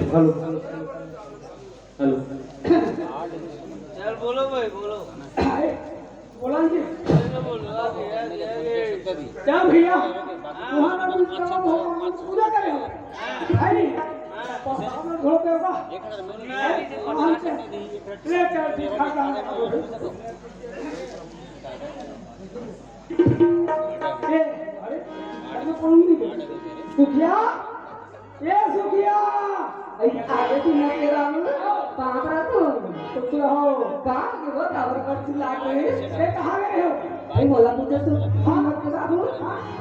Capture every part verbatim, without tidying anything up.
Hello. Hello. चल, बोलो भाई, बोलो। अरे, बोला जी। चलो, बोलो, आ गया, आ गया, आ गया। क्या भैया, वहाँ का कुछ करो, भगवान की पूजा करे हो, है नहीं? प्रसाद में घोल के होगा। वहाँ से ले चल, ठीक ठाक है। ए, अरे, अरे, कौन नहीं? सुखिया, ए सुखिया, अई आगे तू मत के राम, पाप रहा तू। कुछ रहो। पाप के वो टावर पर चिल्ला के। ए, कहाँ गए हो? अई मोला पूछे तू, हाँ, मत के राम।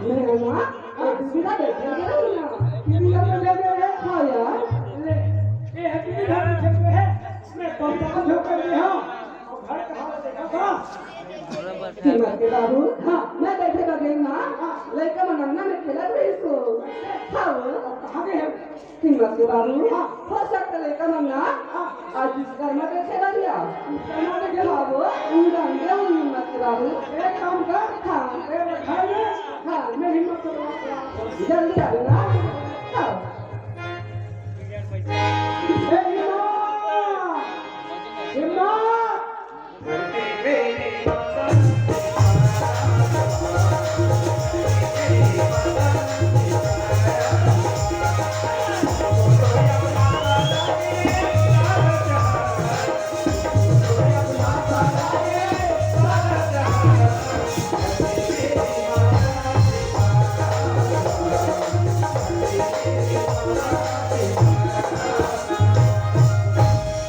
मैं हूँ ना, ए, दूसरी का बैठे गए हो ना। दीदी का बैठे गए हो? हाँ यार। ले, ए, है, दीदी घर में बैठे हुए हैं। मैं पहुँचा के छोड़ कर गया हूँ। और घर का हाल देखा था? श्रीमती बाबू, हाँ, मैं बैठे बगेर माँ, लइका मन अंगना में खेलत रहिस हो। हाँ, वो। कहाँ गए हैं? श्रीमती बाबू, हाँ। हो सकता लइका मन ना, हाँ। आज विश्वकर्मा देखे बर या। विश्वकर्मा देखे बर? हाँ, वो, उन जान गए, उन श्रीमती बाबू। एक काम कर। हाँ। ए, घर में। हाँ। मैं हिम्मत करवा। जल्दी आ जाना। हाँ। ए, हिम्मत! हिम्मत!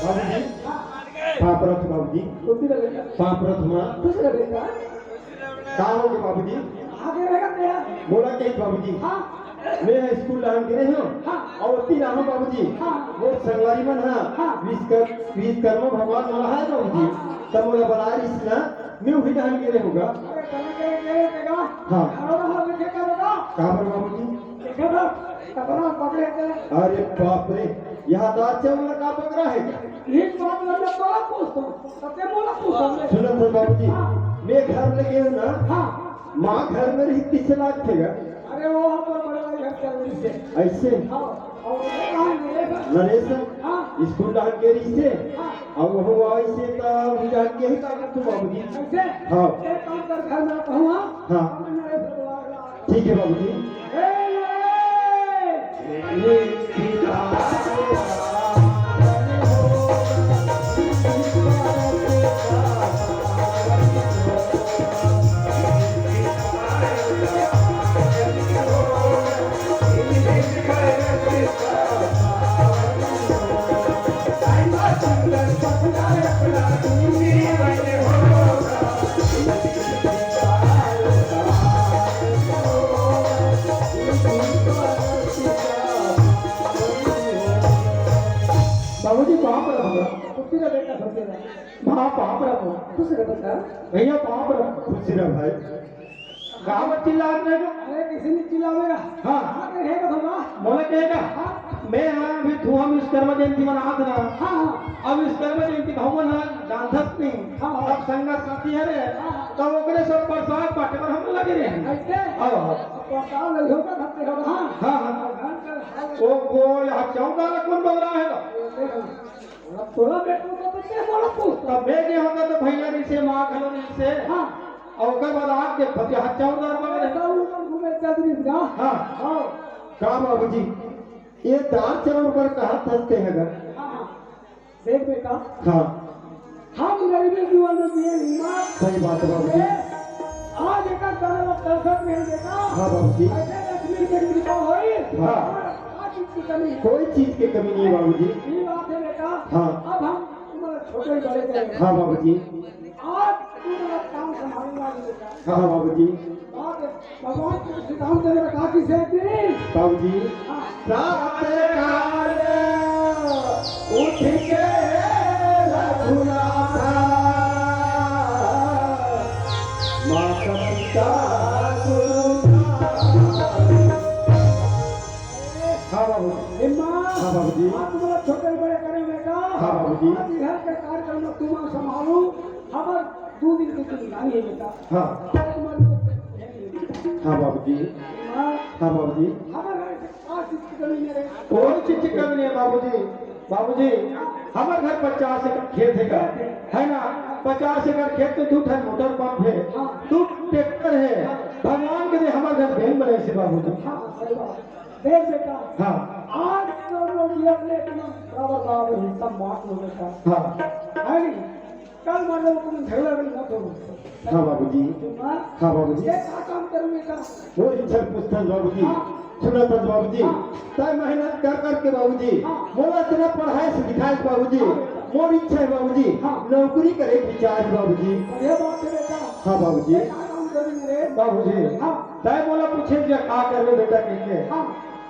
बाबूजी, पाँव परत बाबूजी। खुशी रहे बेटा। पाँव परत माँ। खुशी रहे बेटा। का हो गे बाबूजी? आगे रहेगा तेरा। मोला कही बाबूजी। हाँ। मैं ह स्कूल डहन गे रहेंव। हाँ। अउ ओती रहा बाबूजी। हाँ। मोर संगवारी मन ह। हाँ। विश्वकर-, विश्वकर्मा भगवान वाला हे बाबूजी। हाँ। त मोला बलाय रिहिस ना, मैं उही डहन गे रहेंव गा। अरे, चले, चले, चले, चले। हाँ। अरे, वहाँ देखे का बेटा? काबर बाबूजी? देखे ना, कपड़ा पकड़े थे। अरे बाप रे, यहाँ दार चाउर का पकड़ा हे क्या? एक बात मैं तोला पूछथंव, तब ते मोला पूछथस। सुनत हस बाबूजी, हाँ। मैं घर ले गेंव ना, हाँ। माँ घर में रहिस तइसे लागथे गा। अरे वो हम तो बड़े भाई घर चल रही थे। अइसे? हाँ, अउ वो कहाँ नरेश? नरेश? हाँ। स्कूल डहन गे रहिसे? हाँ। अउ वो अइसे त हम जान के ही का करथंव बाबूजी। अइसे? हाँ। एक काम कर, घर में रहता हूँ, हाँ? हाँ। मैं नरेश से बुला रहा हूँ। ठीक हे बाबूजी। ए, नरेश। बाबूजी, पाँव परत हँव। खुशी रह बेटा, खुशी रह। भा, पाँव परत हँव। खुशी रह बेटा। भैया, पाँव परत हँव। खुशी रह भाई। का बर चिल्लात रहे? अरे, किसी ने चिल्लावे गा? हाँ। हाँ, कहे गा भला। मोला कहे गा? हाँ। मैं हाँ, अभी तुँहर विश्वकर्मा जयंती मनात ना। हाँ, हाँ। अब विश्वकर्मा जयंती भाव ना जानथस नहीं। हाँ, हाँ। सब संगत साथी हरे। हाँ, हाँ। त ओकरे सब प्रसाद बाँटे बर हम लगे रहे। अइसे? हाँ, हाँ। प्रसाद लगे होगा, धरते होगा, हाँ। हाँ, हाँ। भगवान का, हाँ। ओ को, यहाँ चौदह ला कौन बगरा हे गा? देखो। अब तोला बेटा को तो क्या बोला तू? तब मैं गे हों त भैया रहिसे, माँ घलो रहिसे। हाँ। अउ ओकर बाद आके फतेहा चौदह बगरे। तो ऊपर घूमे चल रही जा। हाँ। हाँ। का बाबूजी, ये दार चाउर बर कहत हँस तें गा? हाँ, हाँ। देख बेटा। हाँ। हम गरीबी जीवन में जिए नहीं ना। सही बात है बाबूजी। आज एकर तरह वो दर्शन नहीं देता। हाँ बाबूजी। अइसे लक्ष्मी के कृपा होई। हाँ। आज कोई चीज के कमी नहीं है बाबूजी। ये बात है बेटा। हाँ। अब हम तुम्हारा छोटे बड़े करेंगे। हाँ बाबूजी। आज तुम्हारा काम संभालना है बेटा। हाँ बाबूजी। बात है, भगवान श्री रामचंद्र कहा कि से बाबूजी। हाँ। प्रातः काल उठ के रघुनाथा, माता पिता गुरु। हाँ बाबू। हिम्मा। हाँ बाबूजी। आज तुम्हारा छोटे बड़े करें बेटा। हाँ बाबूजी। आज घर के कार्यक्रम में तुम संभालो। हमार दो दिन की जिंदगानी है बेटा। हाँ। आज तुम्हारे लोग हाँ बाबूजी। हिम्मा। हाँ बाबूजी। हमारे घर से पाँच चीज की कमी नहीं रही। कोई चीज की कमी नहीं है बाबूजी। बाबूजी, हमारे घर पचास एकड़ खेत है का? है ना? पचास एकड़ खेत में दो ठन मोटर पंप है, हाँ। दो ट्रैक्टर है। भगवान के दे हमारे घर बैंक बने से बाबूजी। हाँ, सही बात। देख बेटा, हाँ। आज तो लोग ये अपने इतना बराबर बराबर हिस्सा बांट लो बेटा। हाँ। है नहीं? कल मान लो तुम झगड़ा भी मत हो। हाँ बाबूजी। हाँ? हाँ बाबूजी। ये क्या काम करूँ बेटा? वो इच्छा पूछता बाबूजी। हाँ। सुना था बाबूजी। हाँ। तय मेहनत कर करके बाबूजी। हाँ। मोला इतना पढ़ाए से लिखाए बाबूजी। हाँ बेटा। मोर इच्छा है बाबूजी। हाँ। नौकरी करे के विचार है बाबूजी। बढ़िया बात है बेटा। हाँ बाबूजी। ये क्या काम करूँ रे? बाबूजी। हाँ। तय मोला पूछे जे का करबे बेटा कहिके। हाँ।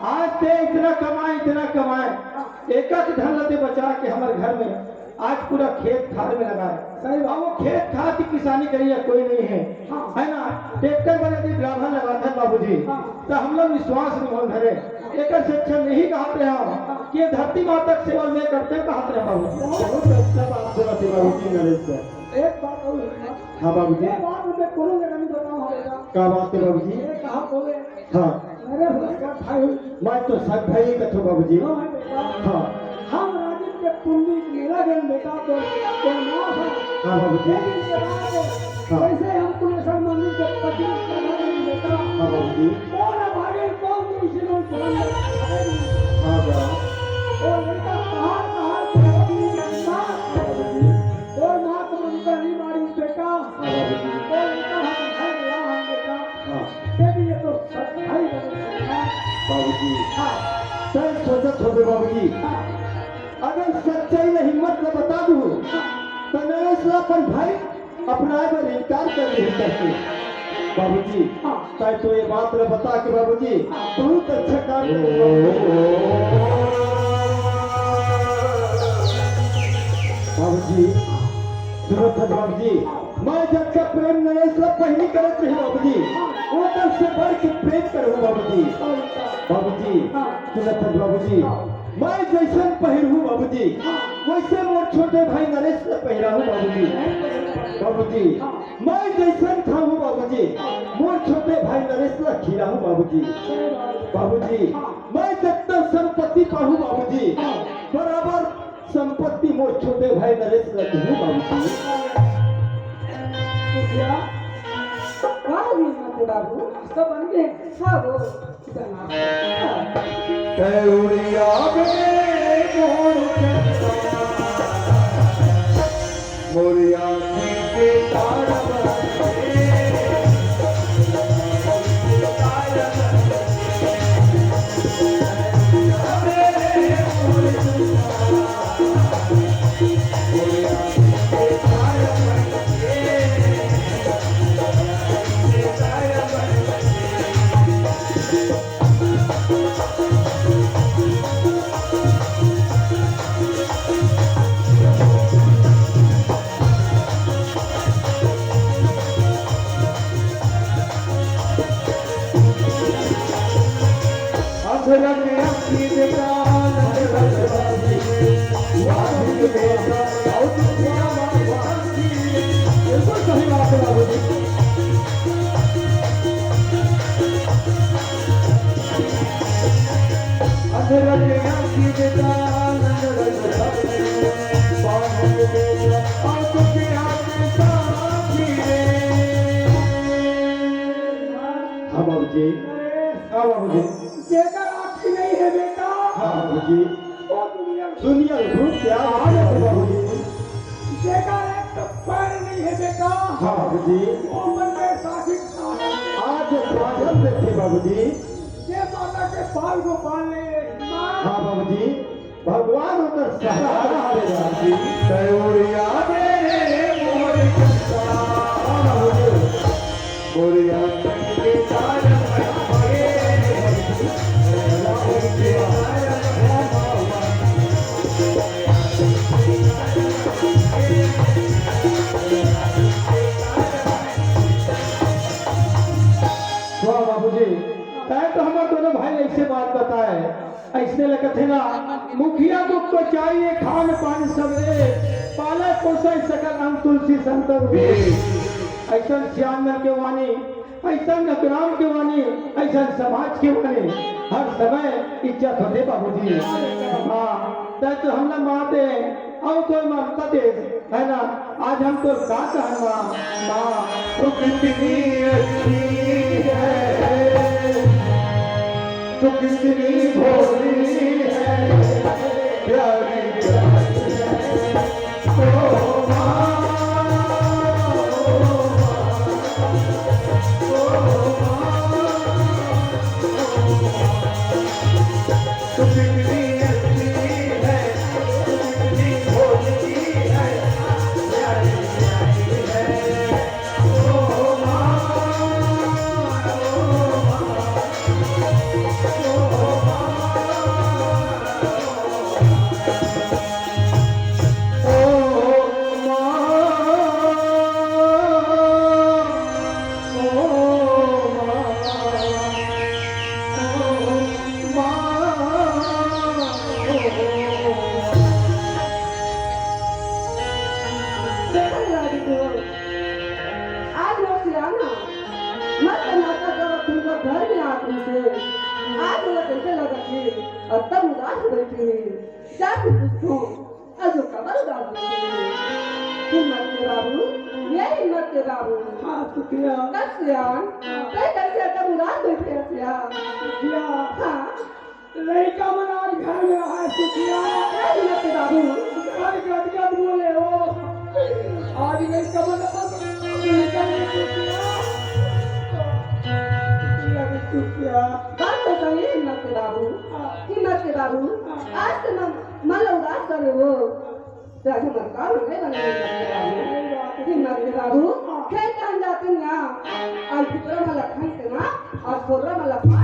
आज ते इतना कमाए, इतना कमाए, हाँ। एक एक धन लते बचा के हमारे घर में आज पूरा खेत खार में लगाए। सही बात। अब वो खेत खार की किसानी करिया कोई नहीं है, हाँ। है ना? ट्रैक्टर वाले भी ड्राइवर लगाते हैं बाबूजी, हाँ। तो हम लोग विश्वास नहीं होन धरे। एक से अच्छा नहीं कहते हैं कि ये धरती माता के सेवा में करते हैं, कहते हैं बाबूजी। बहुत अच्छा बात बोला थे बाबूजी नरेश सर। एक बात और है। हाँ बाबूजी। ये बात मैं कोनो जगह नहीं बताऊँ, हाँ बेटा। क्या बात है बाबूजी? ये कहा बोले, हाँ। मेरे भाई का भाई हुई। मैं तो सब भाई ही कथो बाबूजी। हाँ, हाँ बेटा। हाँ। हम राजिम के पुन्नी मेला गए बेटा, तो, तो माँ था। हाँ बाबूजी। लेकिन ये बात है, हाँ। वैसे हम कुलेश्वर मंदिर के पच्चीस करना गए बेटा। हाँ बाबूजी। कौन है भागे, कौन तुलसी में चला गया? हाँ बा। वो लड़का कहाँ, कहाँ से? हाँ बाबूजी। वो माँ तो उनका नहीं मारी बेटा। हाँ बाबूजी। वो लड़का हम घर गया हम बेटा। हाँ। ये भी ये तो सच्चाई बनी है। बाबूजी। हाँ। तय सोचत होबे बाबूजी। हाँ। अगर सच्चाई ला हिम्मत ला बता दूँ, हाँ। तो नरेश ला अपन भाई अपनाए बर इनकार कर दे करके। बाबूजी, हाँ। तय तो ये बात ला बता के बाबूजी, हाँ। बहुत अच्छा काम करे बाबूजी। बाबूजी, सुनत हस बाबूजी, मैं जतका प्रेम नरेश ला पहिली करत रही बाबूजी, ओकर से बढ़ के प्रेम करहूँ बाबूजी। बाबूजी, हाँ। सुनत हस बाबूजी, हाँ। मैं जैसन पहिरहूँ बाबूजी, हाँ। वैसे मोर छोटे भाई नरेश ला पहिराहूँ बाबूजी। बाबूजी, हाँ। मैं जैसन खाहूँ बाबूजी, हाँ। मोर छोटे भाई नरेश ला खिलाहूँ बाबूजी। सही बात है। बाबूजी, हाँ। मैं जतना संपत्ति पाहूँ बाबूजी, हाँ। बराबर संपत्ति मोर छोटे भाई नरेश ला दूहूँ बाबूजी। क्या? का हुई ना तेरा बाबू? सब बन गए? हाँ वो। तै उड़िया बे मोर चंदा, मोर आँखी के तारा बन के। बिल्कुल सही बात है बाबूजी। हाँ बाबूजी। हाँ बाबूजी। जेकर आँखी नहीं है बेटा, हाँ बाबूजी। वो दुनिया में दुनिया में भूत क्या आ जाते बाबूजी। जेकर एक तो पैर नहीं है बेटा, हाँ बाबूजी। वो मन में साथी आज बादल देखे बाबूजी। ये माता के बाल को बांध ले, माँ। हाँ बाबूजी, भगवान ओकर सहारा हवे बाबूजी। तयोरिया मेरे मोर कंसा। हाँ बाबूजी। मोरिया के तार वाह बाबूजी, तैं तो हमर दोनों भाई ऐसे बात बताए, ऐसने लगत हे ना, मुखिया दुख को चाहिए खान पान सबरे, पाले पोसे सकल अंग तुलसी संत रूप। ऐसन सियान मन के वाणी, ऐसन नकराम के वाणी, ऐसन समाज के वाणी, हर समय इज्जत होथे बाबूजी। हाँ, तैं तो हमला मार दे, अउ कोई ममता दे, है ना? आज हम तो का कहन माँ, माँ। तू कितनी अच्छी है, तू कितनी भोली है, प्यारी प्यारी है। ओ माँ, ओ माँ, ओ माँ, ओ माँ। तू कितनी अच्छी है, तू कितनी भोली है, प्यारी प्यारी है। ओ माँ, ओ माँ, ओ माँ, ओ माँ। देखो यार, देखो, आज वो सियाना मस्त नाटक करत तुमका घर में आके से आज वो कैसे लगत है, और तब उदास बैठी है। जाके पूछो, अजो कबर उदास बैठी है। हिम्मत के बाबू, ये हिम्मत के बाबू। हाँ, सुखिया। कस यार, ते कैसे तब उदास बैठी है यार? सुखिया। हाँ। लइका मन आज घर में रहा है, सुखिया। ए, हिम्मत के बाबू। घर गदगद बोले हो। आज लइका मन अब लइका मन सुखिया। अरे सुखिया। बात तो सही है, हिम्मत के बाबू। हाँ। हिम्मत के बाबू, हाँ। आज तो मन, मन उदास करे हो। राजा मलकार हो गए बने हिम्मत के बाबू। हिम्मत के बाबू, खेत कान जाते ना, आज भीतरा में लखन के ना, आज खोरा में लखन के ना।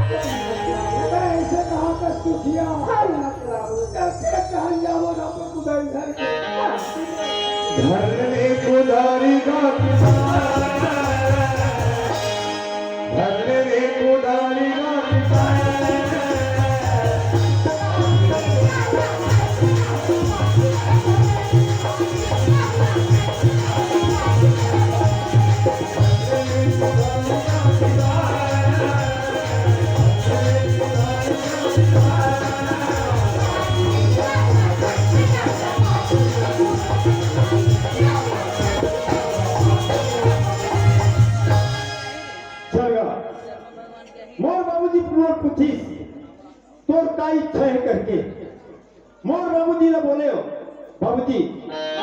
अरे ऐसे कहा कर सुखिया। हाँ, हिम्मत के बाबू। कैसे कहा जाओ ना पर कुदाई घर के। घर में कुदारी का किसान। चल गा। मोर बाबूजी मोर पूछिस, "तोर का इच्छा हे?" करके। मोर बाबूजी ला बोले हो, "बाबूजी,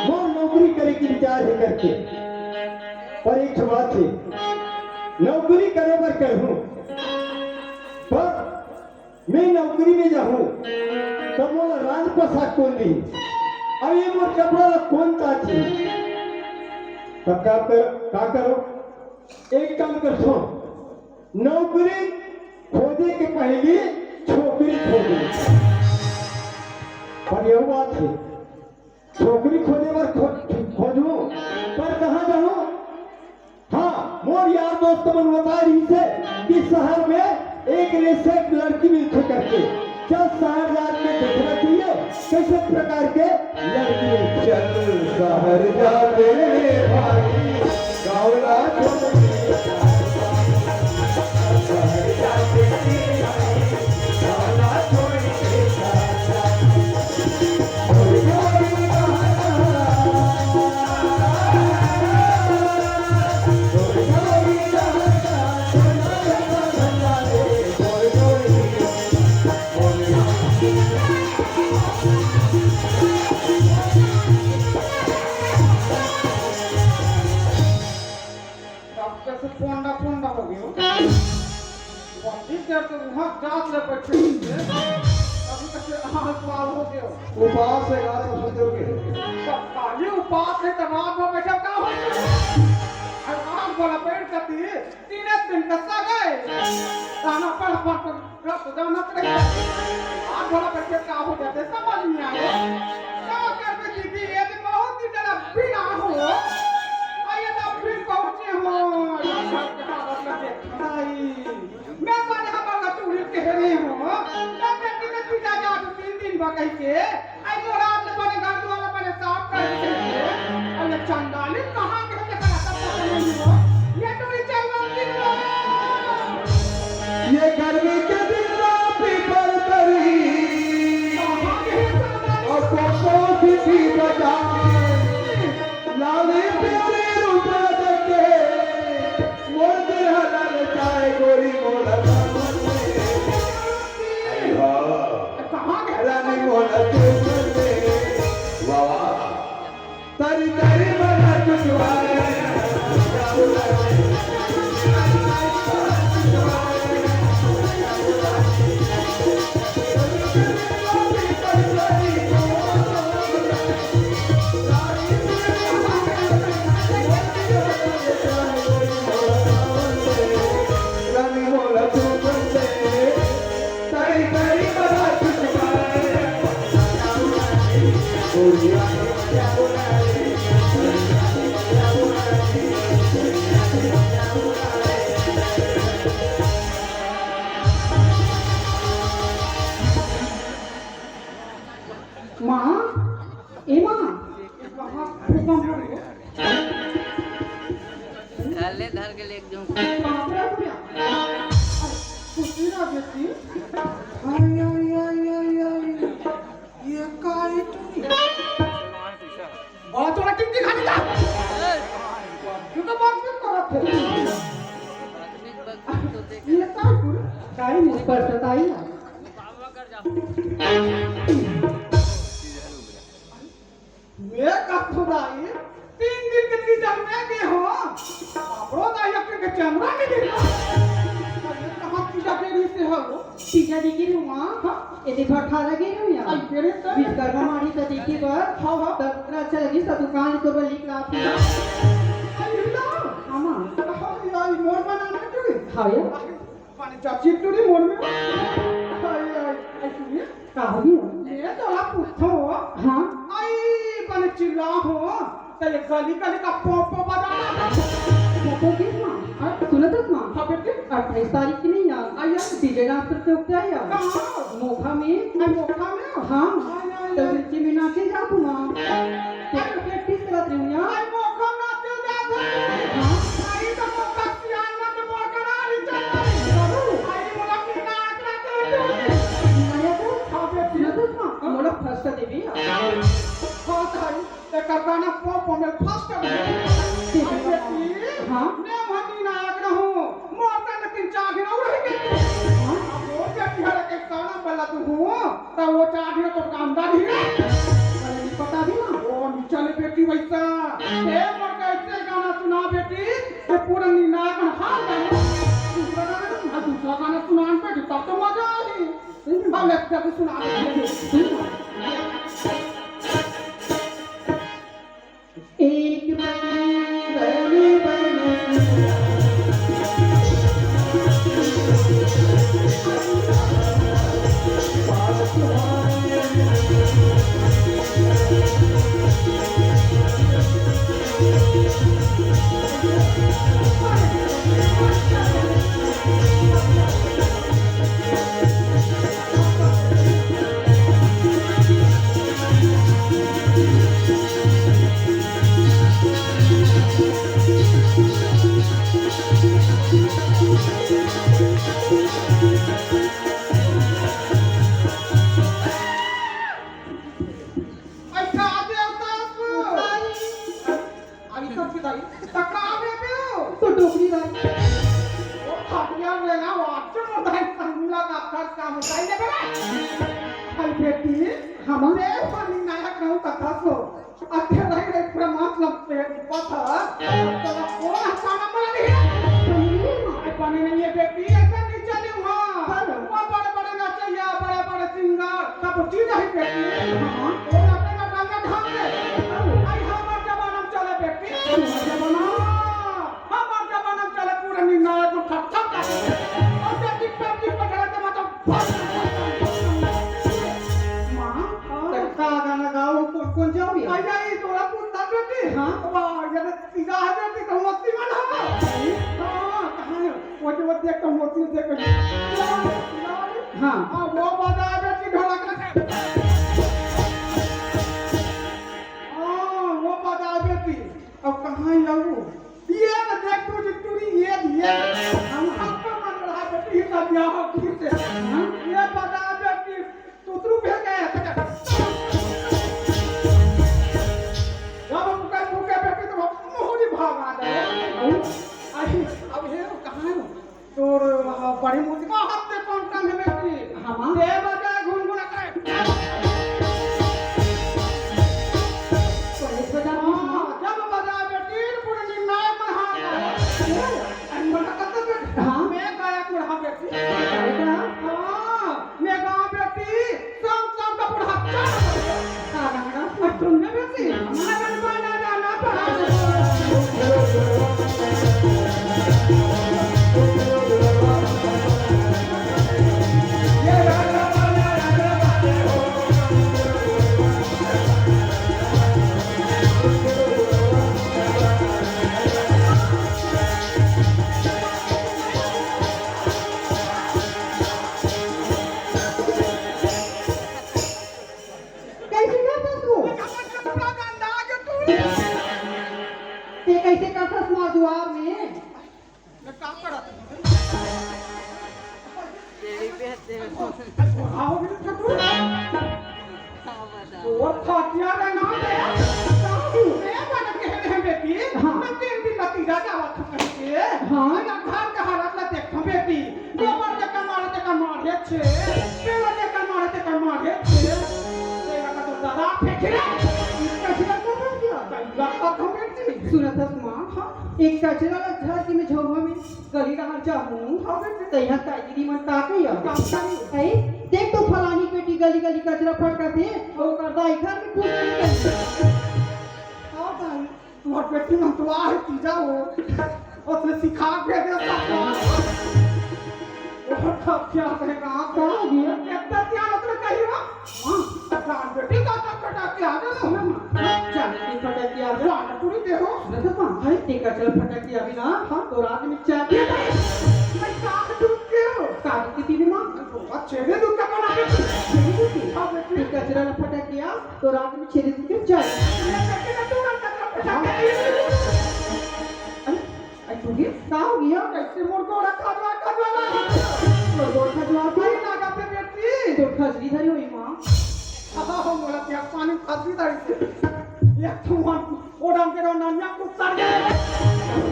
मोर नौकरी करे के विचार हे," करके। पर एक ठो बात हे, नौकरी करे बर करहूँ, पर मैं नौकरी में जाहूँ, त मोला राज पोशाक कोन दिही? अब ये मोर कपड़ा ला कोन ताची? तब का कर, का करो? एक काम करथों, नौकरी खोजे के पहली छोकरी खोजे। पर यह बात हे, छोकरी खोजे बर खो-, खोजहूँ, पर कहाँ जाहूँ? हाँ, मोर यार दोस्त मन बता रहिसे कि शहर में एक ले से एक लड़की मिलथे करके। चल शहर जाके देखना चाहिए, कैसे प्रकार के लड़की मिलथे। चल शहर जाके रे भाई, गाँव ला छोड़ के। शहर जाके रे भाई, गाँव ला छोड़ के। उपास हो गयो। उपास हे, रात में सुते हो गए। तो खाली उपास हे, तो रात भर बैठे का हो? अरे रात भर बैठ जाती, तीन दिन का सगए। गाना पढ़ पढ़ कर रस गाना करे। रात भर बैठे का हो जाते, समझ नहीं आए। क्या करबे दीदी, ये तो बहुत ही ज्यादा बिना हो। आ ये तो फिर पहुंचे हो। भाई। मैं बने हमारा चूड़ी कह रही हूँ। मैं बेटी में पीटा जा दू तीन दिन बा कह के। आई मोरात ने बने घर द्वार बने साफ कर के। अरे चंडाली कहाँ के है तेरा सब पता नहीं हो। ये चूड़ी चल रहा दिन हो। ये गर्मी के दिन में पीपल तरी कहाँ के है चंडाली? और कोसो भी बजा लाली प्यारी रूप देखे, मोर दिल हलल जाए गोरी मोर। अरे कहाँ गए? रानी मोर। वाह, वाह। तारी तारी मना कुछ वाले। माँ, ए माँ, कहाँ फूका मारो? गले धर के ले एक झोंक। बाप रे, बाप रे। कुछ नहीं रहा बेटी। हाय, हाय, हाय, हाय, हाय। ये का है तू? बड़ा चोरा टिक टिक खाने का। क्यों तो बात नहीं करत है? ये का है तू? काई नहीं, स्पर्श बताई ना। मैं का खुदाई, तीन दिन के तीजा में गए हो। बापरो दाई, अक्के के चमड़ा नहीं देखा। अरे, कहाँ तीजा के री से हो? तीजा देखे रहे हो, माँ? हाँ। एदे भर खा लगे रहे हो यार। आई, तेरे से? विश्वकर्मा मारी तो देखे बर। हाँ, हाँ। तब इतना अच्छा लगी, सब दुकान तो बर लिख ला थी। आई, ला। हाँ, माँ। हाँ, यार, मोर बनाना है तू। हाँ, यार। बने चाची टूरी मोर में। आई, आई, आई, सुनिए। का हो गया? मैं तोला पूछो। हाँ। आई, बने चिल्ला हो। तो ये गली गली का पोपो बजाना। पोपो किस माँ? हाँ? सुनो तो माँ। हाँ बेटी। अट्ठाईस तारीख की नहीं यार? आई, आई। डीजे डांस प्रतियोगिता है यार। कहाँ? मोखा में। आई, मोखा में? हाँ। आई, आई, तो आई। मिर्ची में नाचे जा तू माँ। तो प्रैक्टिस करत रही हूँ यार। आई, मोखा नाचे जा तू। हाँ। आई, तो मोखा सियान में तो मोर करा ही चल रही। आई, मोला की नाच ना चल रही। अरे तो हाँ बेटी। सुनो तो माँ, हाँ? मोला फर्स्ट देवी यार। हाँ, ताई। एकर गाना पोपो में फर्स्ट हो गया। ठीक है। बेटी, हाँ? मैं वहाँ निर्णायक रहूँ। मोर से लेकिन चार दिन और रह गए। हाँ? अब वो बेटी हर एक गाना बला तू हूँ, तो वो चार दिन तो काम डाल ही। अरे, नहीं पता भी ना। वो नीचा ले बेटी वैसा। ए, मोर कैसे गाना सुना बेटी, तो पूरा निर्णायक हाल जाए। दूसरा गाना, हाँ, दूसरा गाना सुना बेटी, तब तो मजा आई। अब let's go, सुना दे। एक बनी बनी बनी। अच्छा, देवता को। अभी तो फिर आई। तो का बेबे हो? तो डोकरी भाई। वो खटिया में ना, वो अच्छे मोटा है, संगीला का खर्च का मोटा ही लेबे। भाई बेटी, हम से फनी नायक रहूं कथा सो। अच्छे रही रही पूरा मतलब पेट पथा। तो कौन हटाना पड़ा नहीं है? अरे पानी नहीं है बेटी, ऐसा नहीं चले वहाँ। हाँ। वहाँ बड़े बड़े नचैया, बड़े बड़े सिंगर, सब जी नहीं बेटी। हाँ। वो अपने का गंगा धाम में। आई हमार जमाना में चले बेटी। तुम्हार जमाना? हमार जमाना में चले पूरे निर्णायक को खत्म कर दे। और जब भी पब्लिक को चले तो मतलब माँ, हाँ। तो का गाना गाओ, कौन, कौन जाओ ये? आई, आई, तोरा पूछता बेटी। हाँ। वाह, ये तो सीधा है बेटी, तो मस्ती में ना। हाँ, कहाँ है? वो जो, वो देख, तो मोती देख। हाँ। हाँ, वो बजा बेटी ढोलक। हाँ, वो बजा बेटी। अब कहाँ जाऊँ? ये ना देख तू, जितनी ये, ये। हम आपका मन रहा बेटी, इसका ब्याह हो फिर से। हाँ? ये बजा बेटी, तू, तू भेज गया, बेटा। जब हम कहीं भूखे बैठे तो हम मोहरी भाग आ गए। अरे, अब ये कहाँ है? तोर, हाँ, बड़ी मूर्ति का हाथ पे कौन काम है बेटी? हाँ, माँ। दे बजा गुनगुना करे। तो एक बजा, हाँ, जब बजा बेटी, पूरे निर्णायक मन हाथ आए। अरे, बड़ा कत्ता बेटी। हाँ। मैं गायक मन हाँ बेटी। गायक हाँ? हाँ, मैं गाँव बेटी, शाम शाम का बुढ़ापा। हाँ, हाँ, हाँ। और तुमने बेटी, हाँ। अरे, बड़ा गाना पढ़ा दे। कैसे करथस वो? ते कैसे करथस मोर दुआर में? और फाटिया रे ना दे। साहू, मैं बन के है बेटी। हाँ। मैं तीन दिन का तीजा जावा था कहीं के। हाँ। मैं घर का हालत ला देखो बेटी। गोबर के कमारे ते कमारे छे। पेला के कमारे ते कमारे छे। तेरा का तो दादा फेंक रे। कैसे करता था क्या? कैला का था बेटी। सुनत हस माँ, हाँ। एक कचरा ला झाड़ के मैं झउहा में गली डहर जाहूँ। हाँ बेटी। त यहाँ ताई दीदी मन का कहिया? का कही? ऐ, देख तो फलानी बेटी गली गली कचरा फटकाथे, ओकर दाई घर में कुछ नहीं करती। हाँ भाई, तुम्हार बेटी मन तो आहे तीजा हो, उसने सिखा के दे सकता। और कब क्या कहेगा? का हो गया? कितना ध्यान उसने कही हो? हाँ, जान बेटी, गाना फटक के आ जाना। सुनो ना, जान की फटक के आ जा। गाना पूरी दे हो। सुनो तो माँ, भाई, टीका चल फटक के अभी ना, हाँ। तो रात में चाय पिया था। मैं चाय दूध के हो। काजू की पीवी माँ। अच्छे ने दूध का बना के। चली दूध की। हाँ, बेटी। टीका चल फटक गया, तो रात में छेद के चाय। ये बेटी ने तू अंदर का फटक के। अरे, अरे, तू ये का हो गया? कैसे मोर गोड़ा खजवा, खजवा लगा? मोर गोड़ खजवा के? नहीं लगा ते बेटी। तो खजली धरी हुई माँ। आहो, मोला प्यास पानी खजली धरी से। ये तो मन, ओ डांग के रो नन्या कुत्ता के।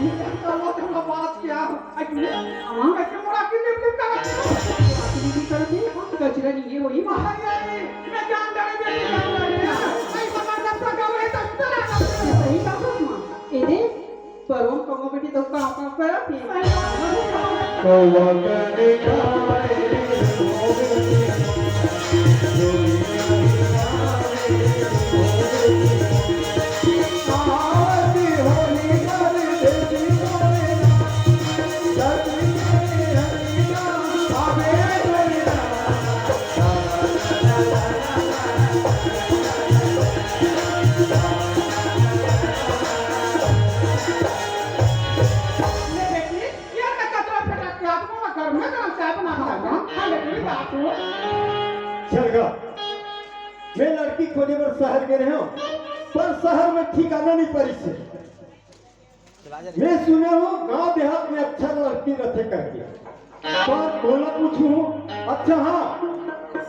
ये तो वो तो बात क्या? आई तू, हाँ? कैसे मोरा की लिप लिप करा? लिप लिप करा थी? हाँ, कचरा नहीं है, वही माँ। आई, आई, मैं जान डाले बेटी, जान डाले। आई, भगवान का सगा है, तो इतना सही कहा माँ। ए दे, परवा कमवा बेटी तो का का करत हे? कौवा करे खाए रे होवे, आरती होली कर देवी मोरे ना, धरती करे हरी ना, आवे मोरे ना। ले बेटी, ये ना कचरा फटक के आदमी ना घर में गरम चाय बना के रखना। हाँ, बेटी, बात हो। चल गा, मैं लड़की खोजे बर शहर गे रहेंव, पर शहर में ठिकाना नहीं परिस हे। मैं सुने हंव गांव देहात में अच्छा लड़की रथे करके, पर मोला पूछहूं, अच्छा हाँ,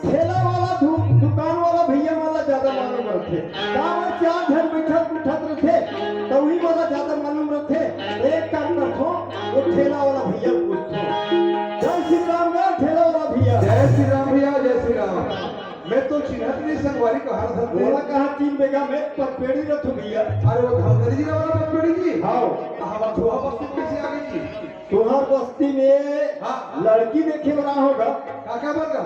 ठेला वाला दु-, दुकान वाला भैया मन ला ज्यादा मालूम रथे। गांव में चार झन बइठत उठत रथे, त उही मन ला ज्यादा मालूम रथे। एक काम करथों, वो ठेला वाला भैया ल पूछथों। जय श्री राम गा, ठेला वाला भैया। जय श्री राम भैया, जय श्री राम। मैं तो चिन्हत नहीं संगवारी, कहाँ रथस ते? मोला कहाँ चिन्हबे गा, मैं पचपेड़ी रथों भैया। अरे वो धमतरी जिला वाला पचपेड़ी जी? हाँ। तो हमर धोहा बस्ती में कैसे आ गई जी? तुम्हार बस्ती में हाँ। लड़की देखे बर आए हंव गा। का, का बात का?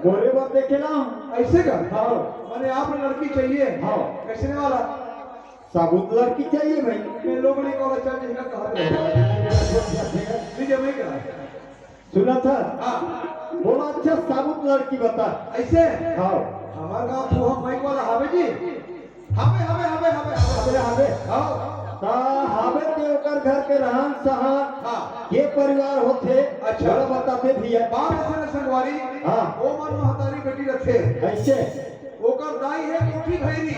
मोरे बर देखे ला। ऐसे का? हाँ। माने आप लड़की चाहिए? हाँ। कैसने वाला? साबुत लड़की चाहिए भाई। मैं लोग नहीं कहला चल जिसका कहा नहीं जमेगा। सुना था? हाँ। बोला, "अच्छा, साबुत लड़की बता।" ऐसे? हाँ। हमार गाँव फूहा माइक वाला हावे जी। हावे, हावे, हावे, हावे, हावे। हावे, हावे। हाँ। ता हावे ते ओकर घर के रहन सहन, हाँ। के परिवार होथे, अच्छा। ओला बताते भैया। बाप ऐसे न संगवारी, हाँ। ओ मन महतारी बेटी रखे। ऐसे? ओकर दाई है कोठी भैरी।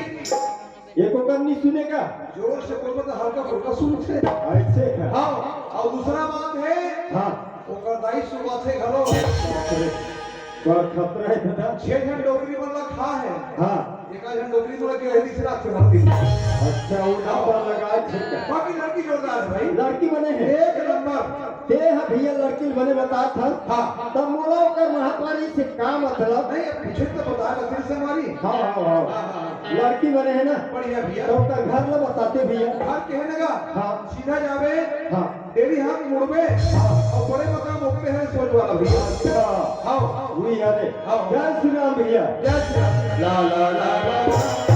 एक ओकर नहीं सुनेगा? जोर से बोलबो तो हल्का फुल्का सुनथे। ऐसे का? हाँ, और दूसरा बात है, हाँ। ओकर दाई सुनाथे घलो। बाप रे, बड़ खतरा है दादा। छह झन डोकरी मन ला खा है। हाँ। एक झन डोकरी मन ला गिरहरी से रात के मार दी। अच्छा, वो डब्बा लगा है, ठीक है। बाकी लड़की जोरदार है भाई। लड़की बने है। एक नंबर। ते ह भैया लड़की बने बतात हस। हाँ। तब मोला ओकर महतारी से का मतलब? नहीं, अब पीछे तो बता रहे थे हमारी। हाँ, हाँ, हाँ। हाँ, हाँ, हाँ। लड़की बने है ना? बढ़िया भैया। तो ओकर घर ला बताते भैया। घर के है ना का? हाँ। सीधा जावे। हाँ। डेढ़ी हाथ मुड़बे। हाँ। और बड़े मकान ओकरे है सोच वाला भैया। अच्छा। हाँ। वही है रे। हाँ। जय श्री राम भैया। जय श्री राम। ला, ला, ला, ला, ला।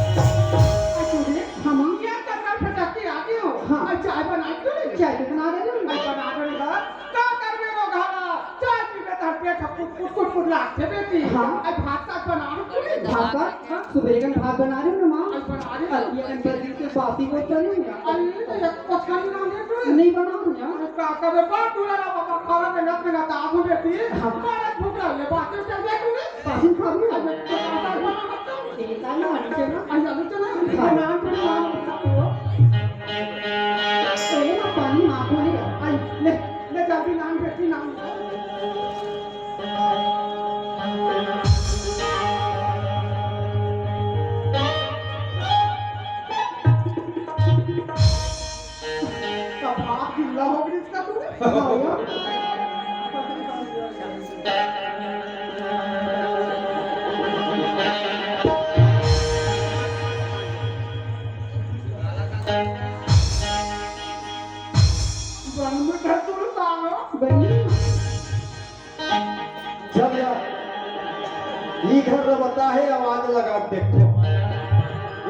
अरे, हम क्या कर कर फटाक के आगे हो? हाँ। और चाय बना के ले? चाय तो बना रहे हो। मैं बना रहे हो। का करबे रो घरा? चाय पीबे त पेट ह कुट, कुट, कुट, कुट लागथे बेटी। हाँ। अरे भात साग बना रहे हो? भात साग? हाँ। सुबह का भात बना रहे हो ना माँ? अरे बना रहे हो। अरे ये अंदर दिन के बासी को तो नहीं है। अरे तो एक पत्थर ना दे तू। नहीं बना रहे हो। अरे का करबे बा, तू ला बाबा, खाना में ना, में ना, दाबू बेटी। हाँ। मारे भूख लगे, बासी चल दे तू। बासी खा रही हो? अरे तो भात साग बना रहे हो। ये का ना आनी चाहिए ना? अरे अभी चला। हाँ। बना रहे हो। ए, ना पानी हाथ में ले। आई, ले, ले जल्दी नान बेटी नान। तब हाथ गिल्ला हो गई इसका तू। हाँ, यार। बन में धर तू सालो। बन। चल यार, ई घर ल बता हे, आवाज लगा के देखो।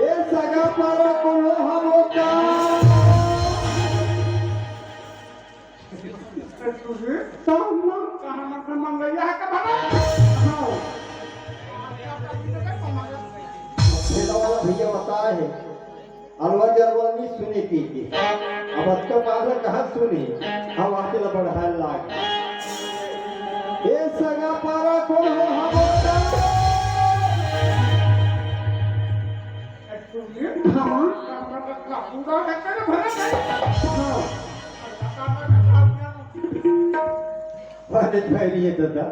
ए सगा पारा कोनो हमो का। तो हम कहाँ ना मंगैया है का भला? हाँ। ठेला वाला भैया बता हे। अलवा जलवा नी सुने के के। अब अतका पार कहाँ सुने? हम आके ला बढ़ाए लाग। ए सगा पारा कोन हो हमर? हाँ। हाँ। अरे भैरी है दादा।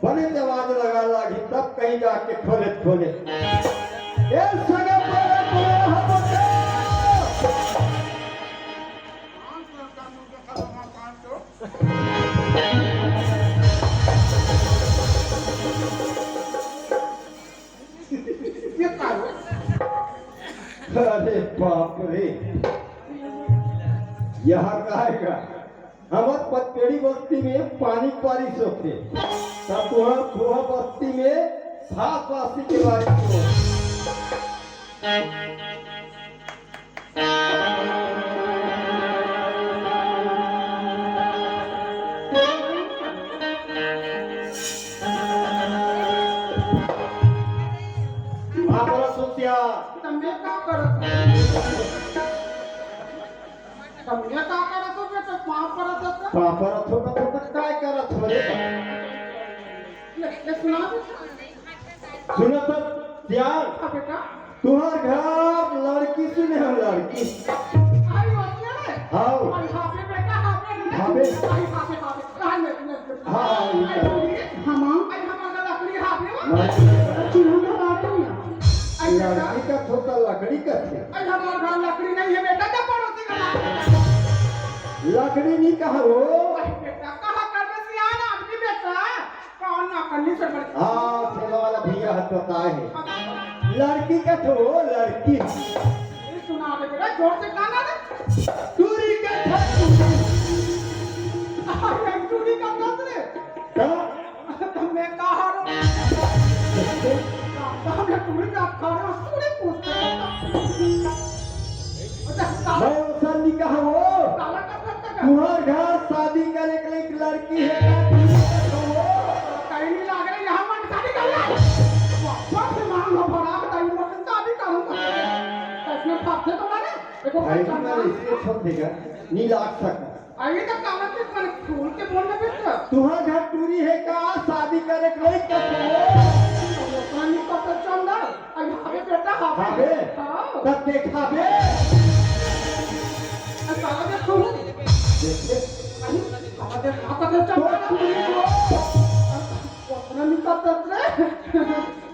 बने ते आवाज लगा लागी, तब कहीं जाके खोले, खोले। ए सगा पारा कोन हो हमर? ये का हो? अरे बाप रे, यहाँ का आएगा? हमर पतपेड़ी बस्ती में पानी बारिश होथे, त तुहर फुहा बस्ती में भात बासी के बारिश हो। बाबरा सोचिया। तमे का करत? तमे का करत हो बेटा? पाँव परत हो का? पाँव परत हो का तो का करत हो रे? ले, ले सुना बेटा। सुना तो, सियान। हाँ बेटा। तुहर घर लड़की सुने हो, लड़की। अरे, वो क्या है? हाँ। अरे, हाँ पे बेटा, हाँ पे रे। हाँ पे। अरे, हाँ पे, हाँ पे। हाँ, ये अरे, कर। बोलिए। हाँ, माँ। अरे, हमारा लकड़ी हाँ पे, वो। माँ। चूल्हा का बात है ना। अरे, बेटा। लड़की का छोटा लकड़ी का थे। अरे, हमारा घर लकड़ी नहीं है बेटा, जब पड़ोसी का नाम है। लकड़ी नहीं कहा वो। अरे, बेटा, कहा कर में सियान आदमी बेटा। कौन ना करनी से बड़ी। हाँ, ठेला वाला भैया हद बताए है। अच्छा। लड़की कथे वो, लड़की। ये सुना दे बेटा, जोर से गाना रे। टूरी कथे। अरे, टूरी का कथे रे। का? तो मैं कहा रहा हूँ। सामने टूरी का खा रहे हो, टूरी पूछते हैं। अच्छा, सामने मैं ओसन नहीं कहा वो। साला का तुंहर घर शादी करे के लिए एक लड़की हे का? कहीं नहीं लाग रही, यहाँ मन शादी कर ले। बाप से मांग लो, भरा के ताई मत शादी करूँ। तो इसमें फांसे तो मारे, देखो भाई, पहचान तुम्हारे ना। इसलिए छोड़ देगा, नहीं लाग सकता। अरे तो काला के मन फूल के बोल रहे थे। तुंहर घर टूरी हे का? शादी करे के लिए का? वो पानी का तो चंदा। अरे, हवे बेटा, हवे। हवे? हाँ। तब देखाबे। अरे, साला देख तू। देखे? अरे, साला देख, हाथ देख, तो चल। पूरी को। अपना निकल तत रे।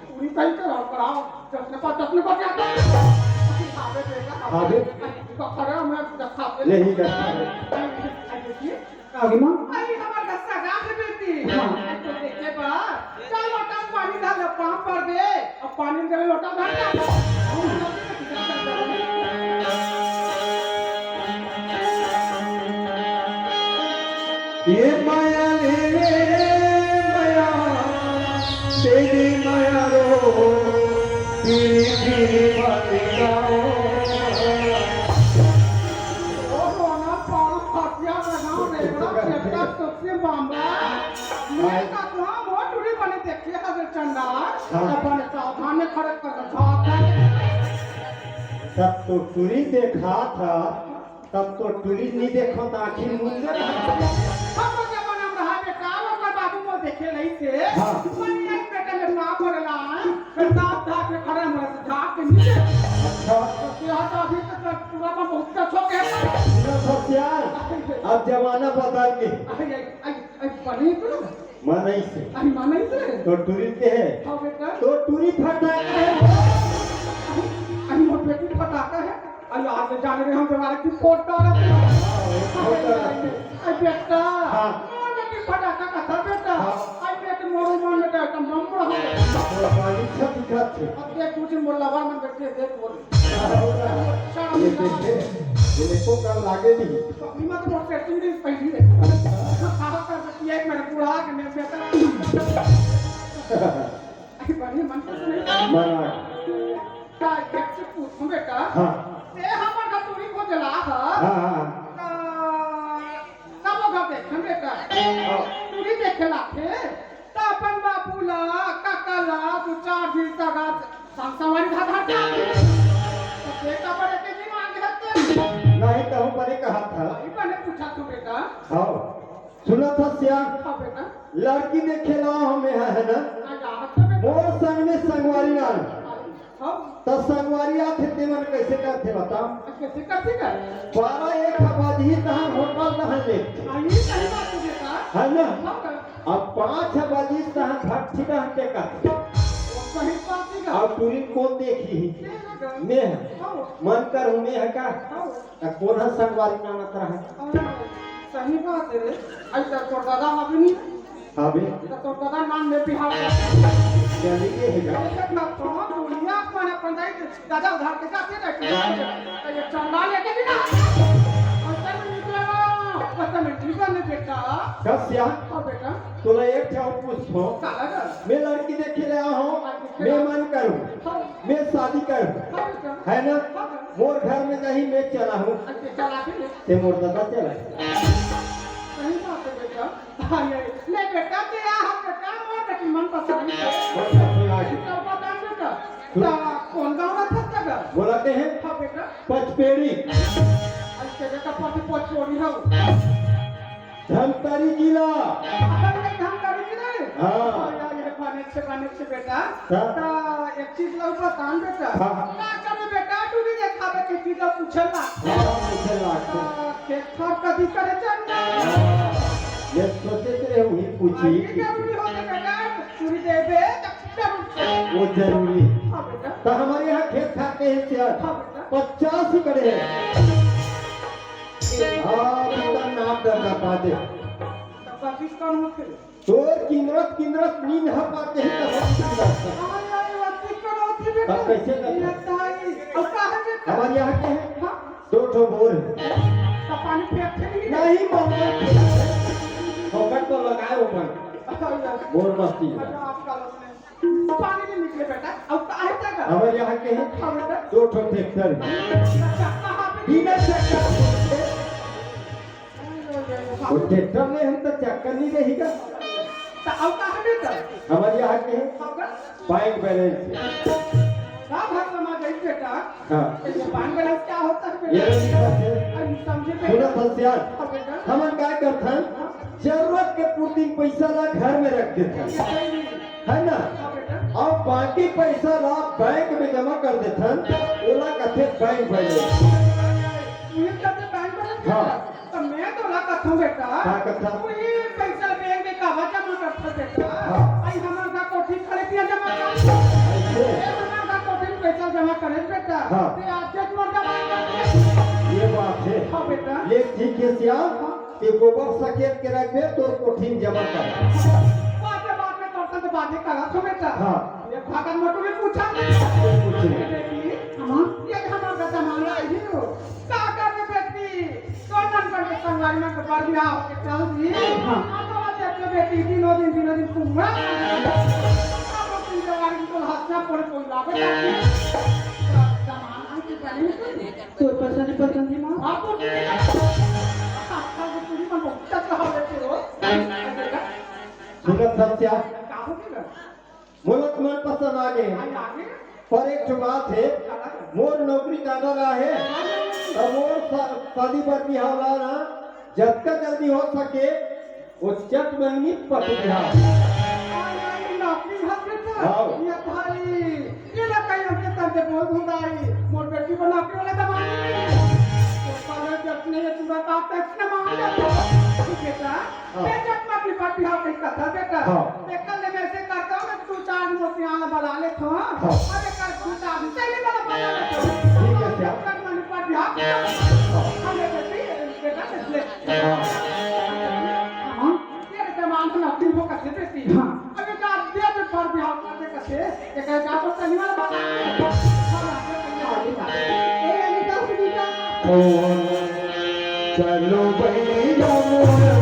पूरी कहीं करा, करा। जतने पर, जतने पर जाता। अरे, हवे बेटा, हवे। हवे? अरे, तो खड़ा, मैं देखाबे। नहीं देखाबे। अरे, देखिए। आगे माँ। अरे, हमार का सगा है बेटी। हाँ। अरे, तो देखे बा, चल लोटा में पानी डाल, पाँव पर दे, अब पानी में लोटा भर दे। ये माया ले रे माया, तेरी माया रो, तेरी तेरी बातें गाओ। ओ रोना पाल खटिया लगाओ रे, बड़ा चेता सबसे बांबा। मैं का तुम वो टूरी बने देखिए हजर चंदा, हाँ। अपन सावधान में खड़े कर झांक। तब तो टूरी देखा था, तब तो टूरी नहीं देखो तो आँखी मूंद रहा। हम लोग जमाना में रहा बेटा, ओकर बाबू वो देखे नहीं से। हाँ। मन नहीं बेटा में माँ पड़ला, फिर साथ धार में खड़ा मरे से झांक के नीचे। अच्छा। तो यहाँ तो अभी तक पूरा में बहुत अच्छा हो गया। सुनो ससियार, अब जमाना बदल गया। अरे, अरे, अरे, अरे, बने तो ना। मनई से। अरे, मनई से। तो टूरी के है। हाँ, बेटा। तो टूरी फटाका है। अरे, अरे, मोर बेटी फटाका है। अरे, आज जाने में हम तुम्हारे की फोटो रख। फोटो रख। अरे, बेटा। हाँ। मोर बेटी फटाका का था, बेटा। हाँ। अरे, बेटी मोर मन में तो एकदम बम रहा। तो बाली छत दिखात है। अब देख, कुछ मोर लवर मन बैठे, देख बोल। ये देखे, ये देखो, कल लागे नहीं। पत्नी मत बोल, सेटिंग नहीं सही है। कहा कर सकती है, मेरे बुढ़ा के मेरे बेटा। अरे, बढ़िया मन से सुने। मना। का एक चीज पूछूं बेटा? हाँ। ते हमर का टूरी को जला था। हाँ, हाँ, हाँ। का, का वो घर देखे बेटा? हाँ। टूरी देखे लाथे। त अपन बाबू ला, काका ला, दू चार झिन सगा संग संगवारी धर धर के आथे। त बेटा बड़े के भी मांगे हते। नहीं, तहूँ बने कहा था। वही बने पूछा तू बेटा। हाँ। सुनो था सियान। हाँ बेटा। लड़की देखे ला हमें है, है ना? हाँ, याद है बेटा। मोर संग में संगवारी ना। हाँ। त संगवारी आथे तेमन कैसे करथे बताओ? कैसे करथे का? बारह एक बजही तहन होटल तहन ले। हाँ, ये सही बात है बेटा। है ना? हाँ बेटा। अब पाँच बजही तहन भट्ठी तहन के करथे। वो सही बात है का? अब टूरी कौन देखी? ये ना कर। मैं है। हाँ। मन कर हूँ मैं है का? हाँ। त कोन ह संगवारी मानत रहे? हाँ, सही बात है रे। ऐसा तोर दादा हवे नहीं? हवे। त तोर दादा नाम में बिहार का। क्या नहीं ये है क्या? ऐसे ना तो दुनिया मन अपन दाई दादा उधार के जाते रहते हैं। तो ये चंदा लेके भी ना। और तब निकला, पता नहीं निकला नहीं बेटा। कब सिया? हाँ बेटा। तोला एक ठे अउ पूछथों। का लगा? मैं लड़की देखे ले आया हूँ, हाँ, देखे मैं ला। मन करूँ, हाँ। मैं शादी करूँ, हाँ, बेटा। है ना? हाँ, हाँ। मोर घर में नहीं, मैं चला हूँ। अच्छा, चला के ले। ते मोर दादा चला। सही बात है बेटा। हाँ, ये, ले बेटा, ते आ, हम बेटा, मोर बेटी मन पसंद है। मन पसंद आ गई। तो बता बेटा, तो कौन गाँव रहता था? बोलाते हैं हाँ बेटा। पचपेड़ी। अच्छा बेटा, पच-, पचपेड़ी हो। धमतरी जिला। अरे, ये धमतरी जिला है? हाँ। हाँ, यार, ये बने से, बने से बेटा। हाँ। तो एक चीज ला बतान बेटा। हाँ। ना चलो बेटा, तू भी देखा बे, किसी का पूछल ना। हाँ, पूछल ना। तो खेत खार कभी करे चल ना। हाँ। ये सोचे तेरे वही पूछी। हाँ, ये जरूरी हो गया बेटा, तू भी दे दे, तो जरूर। वो जरूरी। हाँ बेटा। तो हमारे यहाँ खेत खाते हैं क्या? हाँ बेटा। पचास ही बड़े हैं। हाँ, इतना नाम डरना पाते। तो बाकी कौन होते? तोर किंदरत, किंदरत नींद ह पाते ही तो हम किंदरत। अरे, अरे, अति करो, अति तब कैसे करता? ये ताई, अब का है बेटा? हमर यहाँ के है? हाँ। दो ठो बोर है। तो पानी फेंकथे नहीं? नहीं, मम्मा। फोकट तो लगाए ऊपर। अच्छा, अच्छा। बोर मस्ती है। अच्छा, आपका लोग ने पानी नहीं निकले बेटा, अब का है तेरा? हमर यहाँ के है? हाँ बेटा। दो ठो ट्रैक्टर है। अच्छा, कहाँ पे? बिना चक्कर। वो ट्रैक्टर में हम तो चक्कर नहीं रहेगा। तो अब का है बेटा? हमर यहाँ के है? हाँ बेटा। Bank balance. का भाषा में गई बेटा? हाँ। ये बैंक बैलेंस क्या होता है ये बेटा? नहीं समझे। अरे समझे बेटा। सुनो फंसियान, हाँ बेटा। हमन का करथन? हाँ। जरूरत के पूर्ति में पैसा ला घर में रख देथन, ये सही नहीं है। है ना? हाँ बेटा। और बाकी पैसा ला बैंक में जमा कर देथन, ओला कथे बैंक बैलेंस। ये कहते बैंक बैलेंस हाँ। बेटा? त मैं तोला कथों बेटा, का कथा? तू ही पैसा बैंक में काबर जमा करथस बेटा? हाँ। आई हमार घर कोठी खड़े पिया जमा कर। ऐसे? ए हमार घर कोठी में पैसा जमा करे बेटा। हाँ। ते आज के तुम्हार जमा कर दे। ये बात है। हाँ बेटा। ये ठीक है श्याम, हाँ। ते गोबर सकेत के रख दे, तोर कोठी में जमा कर। बात में, बात में करता तो बातें करा तो बेटा। हाँ। ये भागन मटू ने पूछा। कोई पूछे। बेटी, हाँ। ये हमार घर जमा आई हो। का करबे बेटी? तोर मन कर के संगवारी मन के बर बिहाव होके चल दी। हाँ। आ तोला देख के बेटी दिनों दिन, दिनों दिन कुंवा। अब तुम जवानी को हंसना पड़े कोई लागे। जमाना के पहले तोर पसंद, पसंद ही माँ। आप तो ठीक है। आजकल तो पूरी मन बहुत अच्छा हो रहे थे। सुनत सत्या। का हो गया? मोला तो मन पसंद आ गे। आई आगे? पर एक ठो बात है, मोर नौकरी काबर आहे, त मोर शा-, शादी बर बिहाव ला ना, जतका जल्दी हो सके, वो चट महीनी पटी बिहाव। आई, आई, नौकरी हर बेटा। हाँ। ये भाई, ये ना कहीं हमके तंते बोल दूंगा आई, मोर बेटी को नौकरी वाला दबा नहीं। तो पहले जब नहीं है, पूरा काम टैक्स ने मार लेते। बेटा, हाँ। बेटा, मत निपट बिहाव कहीं कथा बेटा। हाँ। देखा ले मैं ऐसे करता हूँ, मैं दो चार मोतियां बना लेता हूँ। हाँ। और एक दो चार सही वाला बना लेता हूँ। ठीक है, क्या? बेटा, मत निपट बिहाव। हाँ। हम ले बेटी, बेटा, ले। हाँ। हाँ। ये बेटा, मान लो, अपनी वो कैसे बेटी? हाँ। अबे का दे दे पर बिहाव कर दे कैसे? ये कह जा तो सही वाला बना। ए, अनिता, सुनीता। चलो भैया मोर भैया।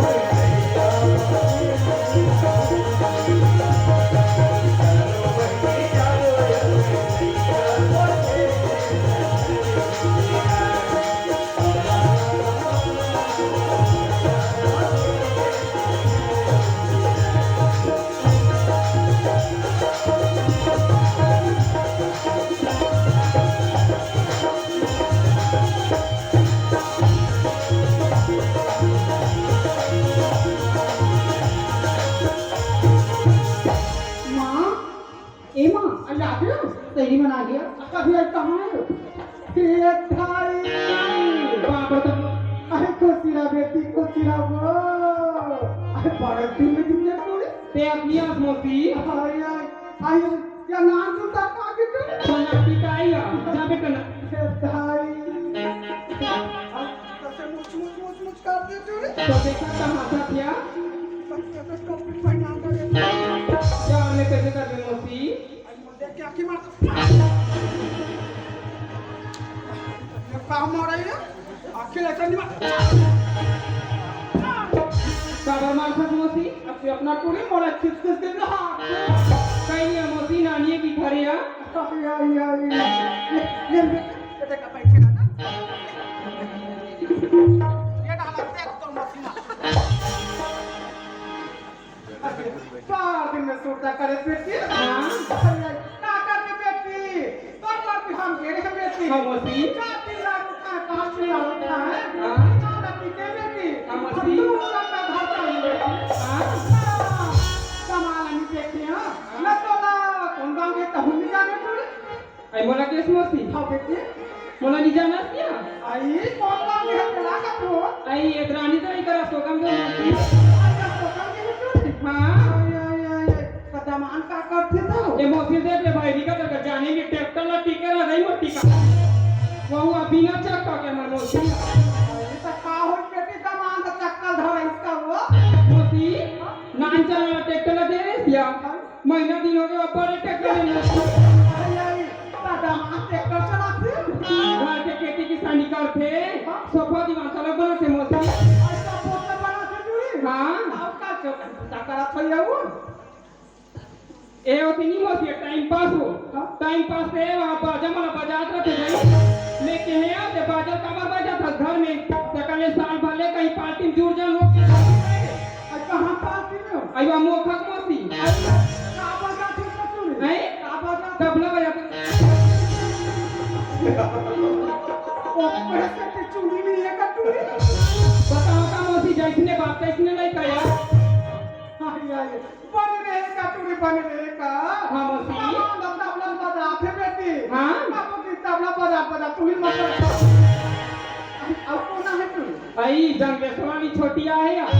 माँ, ए माँ, अरे आ गया? सही बना लिया। अभी कहाँ है? ए भाई! बाप रे, अरे खुशी रहा बेटी, खुशी रहा वो। अरे बड़ा दिन में दुनिया को रे। ते अपनी आस मौसी। हाय, हाय, हाय, क्या नाम सुनता का के तू? बना पिटाई आ, जा बेटा ना। ए भाई! कैसे मुच, मुच, मुच, मुच कर दे तू रे? तो देखा तमाशा क्या? कैसे टोपी पहना कर रे? जा, हमने कैसे कर दे मौसी? देख के आँखें मार। ये काम हो रही है? आँखें ऐसा नहीं मार। काबर मारथस मौसी? अब तू अपना टूरी मोला खिस खिस के कहा। कहीं नहीं मौसी, नानी की घर या। आई, आई, आई। ये, ये, ये, ये देखा बैठे ना। ये डाला देख तो मौसी ना। बार दिन में सुरता करे बेटी। हाँ। अरे, का करे बेटी? तो पर भी हम गिरे हैं बेटी। हाँ, मौसी। का चिल्ला उठा, का चिल्ला उठा है? हाँ। का लती के बेटी? हाँ, मौसी। हम तो उसका का घर का नहीं बेटी। हाँ। हाँ। कमाल नहीं देखे, हाँ। न तो ना, कौन गाँव के कहूँ नहीं जाने तू? आई मोला केस मौसी। हाँ बेटी। मोला नहीं जाना क्या? आई, कौन बात है तेरा का तू? आई, ये रानी तो नहीं करा सोकम के मौसी। आई, का सोकम के तू? हाँ। आई, आई, आई, आई। कदमान का करते तो? ये मौसी देख ले भाई, निकल कर जाने में ट्रैक्टर ला टिके रह गई मोर टिका। वो अभी ना चक्का के मर मौसी। आई, तो का हो बेटी, दमान का चक्कर धरे इसका वो? मौसी, नान चला ट्रैक्टर ला दे रे सिया। महीना दिन हो गया, ऊपर एक ट्रैक्टर ले लो। अरे यार, थे। हाँ। सोफा दीवान तलक बनाथे मौसी। अच्छा, पोता बनाथे टूरी? हाँ। अउ का चौकन पूजा करत होई अउ? ए होती नहीं मौसी, टाइम पास हो। हाँ। टाइम पास से वहाँ बाजा मन बजात रथे भाई। लेके हे आते बाजा काबर बजात हस घर में? तकले साल भर ले कहीं पार्टी में जुड़ जान हो। अरे कहाँ पार्टी में हो? अइवा मोखक मौसी। अरे का बजात हे टूरी? हैं? का बजात? तबला बजात। ओ, पैसे की चुनी नहीं है का टूरी? बताओ का मौसी, जैसने बाप तैसने लइका यार। अरे, अरे, बने रहे का टूरी, बने रहे का? हाँ, मौसी। सामान दम तबला बजाथे बेटी। हाँ? बाबू की तबला बजा, बजा, तू ही मत बजा। अउ कोन हे टूरी? अई, जंगेश्वर वाली छोटिया हे यार।